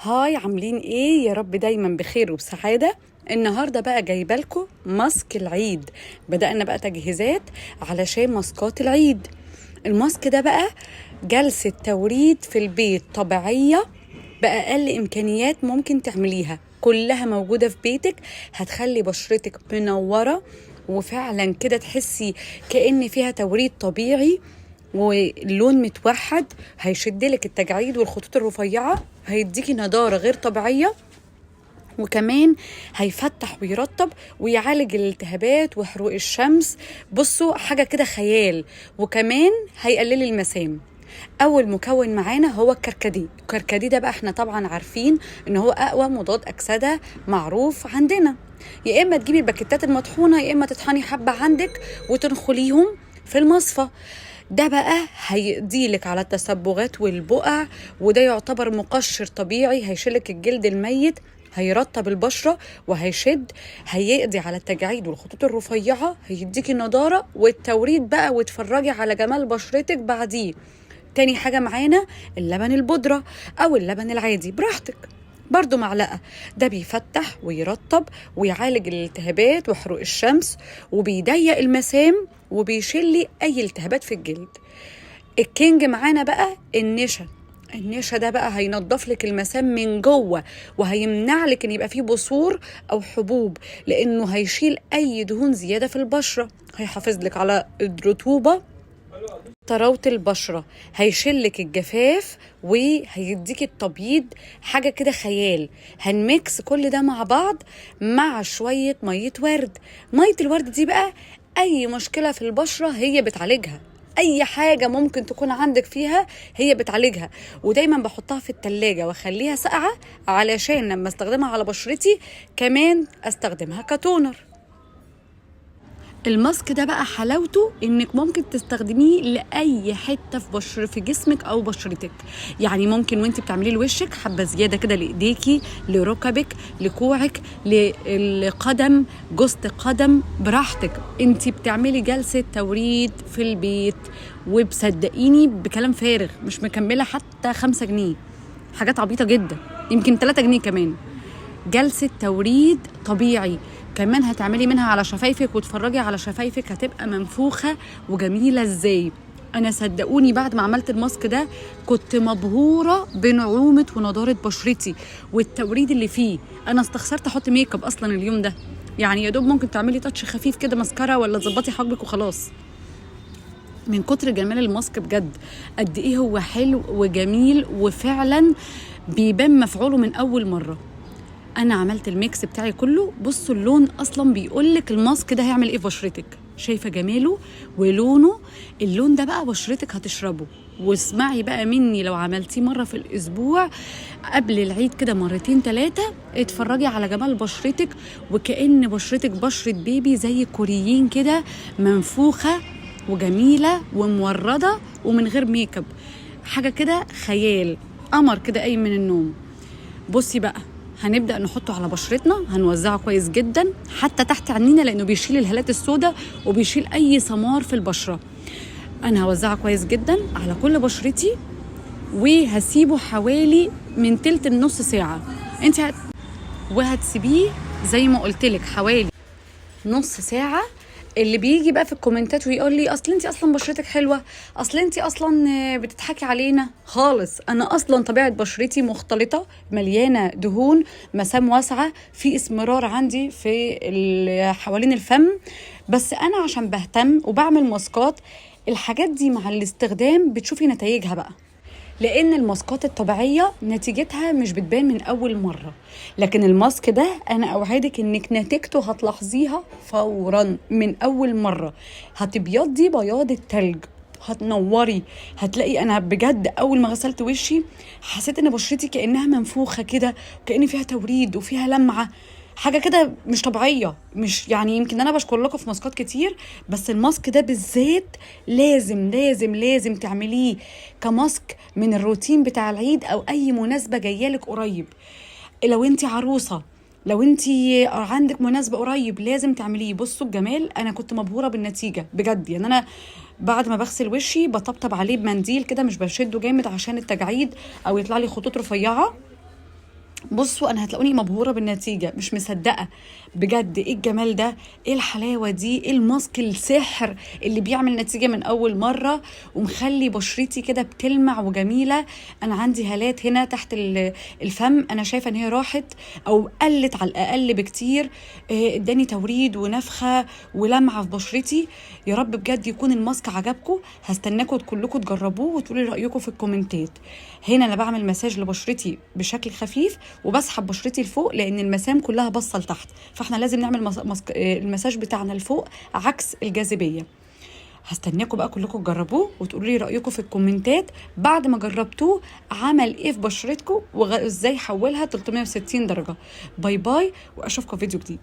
Hi، عاملين ايه؟ يا رب دايما بخير وبسعادة. النهاردة بقى جايبالكم ماسك العيد. بدأنا بقى تجهيزات علشان ماسكات العيد. الماسك ده بقى جلسة توريد في البيت طبيعية بأقل إمكانيات ممكن تعمليها، كلها موجودة في بيتك، هتخلي بشرتك منورة وفعلا كده تحسي كأن فيها توريد طبيعي واللون متوحد، هيشدلك التجاعيد والخطوط الرفيعة، هيديكي نضارة غير طبيعية، وكمان هيفتح ويرطب ويعالج الالتهابات وحروق الشمس. بصوا حاجة كده خيال، وكمان هيقلل المسام. أول مكون معانا هو الكركديه. الكركديه ده بقى احنا طبعا عارفين ان هو أقوى مضاد أكسدة معروف عندنا. يا إما تجيبي الباكيتات المطحونة، يا إما تطحني حبة عندك وتنخليهم في المصفى. ده بقى هيقضيلك على التصبغات والبقع، وده يعتبر مقشر طبيعي، هيشيلك الجلد الميت، هيرطب البشرة وهيشد، هيقضي على التجاعيد والخطوط الرفيعة، هيديكي النضارة والتوريد بقى، وتفرجي على جمال بشرتك بعديه. تاني حاجة معانا اللبن البودرة أو اللبن العادي براحتك، برضو معلقة. ده بيفتح ويرطب ويعالج الالتهابات وحروق الشمس، وبيضيق المسام وبيشيل أي التهابات في الجلد. ال king معانا بقى النشا. النشا ده بقى هينظف لك المسام من جوه، وهيمنع لك ان يبقى فيه بثور او حبوب، لانه هيشيل اي دهون زيادة في البشرة، هيحافظ لك على الرطوبة، طراوة البشرة، هيشلك الجفاف وهيديك التبييض، حاجة كده خيال. هن mix كل ده مع بعض مع شوية مية ورد. مية الورد دي بقى أي مشكلة في البشرة هي بتعالجها، أي حاجة ممكن تكون عندك فيها هي بتعالجها. ودايما بحطها في التلاجة واخليها ساقعة علشان لما استخدمها على بشرتي كمان استخدمها ك toner. الماسك ده بقى حلاوته انك ممكن تستخدميه لاي حتة في بشر في جسمك او بشرتك. يعني ممكن وانت بتعمليه لوشك حبه زيادة كده لايديكي، لركبك، لكوعك، للقدم، جزء قدم، براحتك. انت بتعملي جلسه توريد في البيت، وبصدقيني بكلام فارغ، مش مكملة حتى 5 جنيه، حاجات عبيطه جدا، يمكن 3 جنيه كمان. جلسه توريد طبيعي كمان هتعملي منها على شفايفك، وتفرجي على شفايفك هتبقى منفوخة وجميلة ازاي. انا صدقوني بعد ما عملت الماسك ده كنت مبهورة بنعومة ونضارة بشرتي والتوريد اللي فيه. انا استخسرت احط make up اصلا اليوم ده، يعني يا دوب ممكن تعملي touch خفيف كده ماسكارا ولا تظبطي حاجبك وخلاص، من كتر جمال الماسك بجد. قد ايه هو حلو وجميل، وفعلا بيبان مفعوله من اول مرة. انا عملت ال mix بتاعي كله، بصوا اللون اصلا بيقولك الماسك ده هيعمل ايه في بشرتك، شايفه جماله ولونه. اللون ده بقى بشرتك هتشربه. واسمعي بقى مني، لو عملتيه مرة في الاسبوع قبل العيد كده مرتين 3، اتفرجي على جمال بشرتك، وكأن بشرتك بشره بيبي زي الكوريين كده، منفوخه وجميلة ومورده ومن غير make up، حاجة كده خيال، قمر كده قايم من النوم. بصي بقى هنبدأ نحطه على بشرتنا، هنوزعه كويس جدا حتى تحت عينينا، لأنه بيشيل الهالات السوداء وبيشيل أي سمار في البشرة. أنا هوزعه كويس جدا على كل بشرتي، وهسيبه حوالي من تلت لنص ساعة. انت وهتسيبيه زي ما قلتلك حوالي نص ساعة. اللي بيجي بقى في الكومنتات ويقول لي اصل انت اصلا بشرتك حلوة، اصل انت اصلا بتضحكي علينا خالص. انا اصلا طبيعة بشرتي مختلطة، مليانة دهون، مسام واسعة، في اسمرار عندي في حوالين الفم، بس انا عشان بهتم وبعمل ماسكات الحاجات دي مع الاستخدام بتشوفي نتائجها بقى، لان الماسكات الطبيعية نتيجتها مش بتبان من اول مرة، لكن الماسك ده انا اوعدك انك نتيجته هتلاحظيها فورا من اول مرة. هتبيضي بياض التلج، هتنوري، هتلاقي. انا بجد اول ما غسلت وشي حسيت ان بشرتي كانها منفوخه كده، وكأن فيها توريد وفيها لمعة، حاجة كده مش طبيعية. مش يعني يمكن انا بشكر لكم في ماسكات كتير، بس الماسك ده بالذات لازم لازم لازم تعمليه كماسك من الروتين بتاع العيد او اي مناسبة جاية لك قريب. لو انت عروسه، لو انت عندك مناسبة قريب، لازم تعمليه. بصوا الجمال، انا كنت مبهوره بالنتيجة بجد. يعني انا بعد ما بغسل وشي بطبطب عليه بمنديل كده، مش بشده جامد عشان التجاعيد او يطلع لي خطوط رفيعة. بصوا انا هتلاقوني مبهوره بالنتيجة، مش مصدقه بجد. ايه الجمال ده، ايه الحلاوة دي، ايه الماسك السحر اللي بيعمل نتيجة من اول مرة ومخلي بشرتي كده بتلمع وجميلة. انا عندي هالات هنا تحت الفم، انا شايفه ان هي راحت او قلت على الاقل بكتير. اداني توريد ونفخه ولمعه في بشرتي. يا رب بجد يكون الماسك عجبكم. هستناكم كلكم تجربوه وتقولي رايكم في الكومنتات. هنا انا بعمل مساج لبشرتي بشكل خفيف وبسحب بشرتي لفوق، لان المسام كلها باصة لتحت، فاحنا لازم نعمل المساج بتاعنا لفوق عكس الجاذبية. هستناكم بقى كلكم تجربوه وتقولوا لي رايكم في الكومنتات بعد ما جربتوه، عمل ايه في بشرتكم وازاي حولها 360 درجه. bye bye، واشوفكم في فيديو جديد.